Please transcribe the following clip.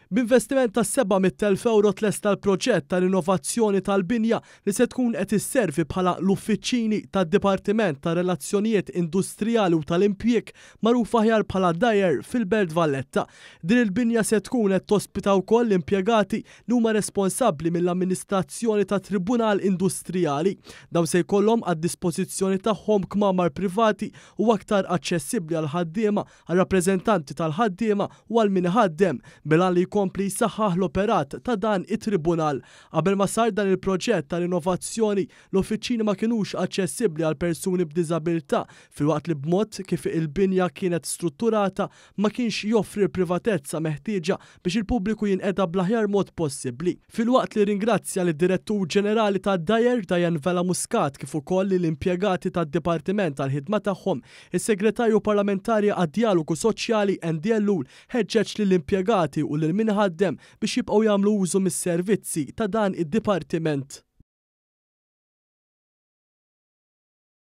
B'investiment ta' 700,000 ewro tlesta l-proġett ta' rinnovazzjoni tal-binja li se tkun qed isservi bħala l-uffiċċini tad-Dipartiment tar-Relazzjonijiet Industrijali u tal-Impjieg, magħruf aħjar bħala DIRE, fil-Belt Valletta. Din il-binja se tkun qed tospita wkoll l-impjegati li huma responsabbli mill-amministrazzjoni tat-Tribunal Industrijali. Dawn se jkollhom għad-dispożizzjoni tagħhom kmamar privati u aktar aċċessibbli għall-ħaddiema, għar-rappreżentanti tal-ħaddiema u għal min iħaddem, bil-għan li jkompli jsaħħaħ l-operat ta' dan it-tribunal. Qabel ma sar dan il-proġett ta' rinnovazzjoni, l-uffiċċini ma kinux aċċessibbli għal persuni b'diżabilità, filwaqt li b'mod kif il-binja kienet strutturata ma kienx joffri l-privatezza meħtieġa biex il-pubbliku jinqeda bl-aħjar mod possibbli. Filwaqt li rringrazzja lid-Direttur Ġenerali tad-DIRE, Diane Vella Muscat, kif ukoll lill-impjegati tad-Dipartiment għall-ħidma tagħhom, is-Segretarju Parlamentari għad-Djalogu Soċjali, Andy Ellul, ħeġġeġ lill-impjegati u lil min iħaddem biex jibqgħu jagħmlu użu mis-servizzi ta' dan id-dipartiment.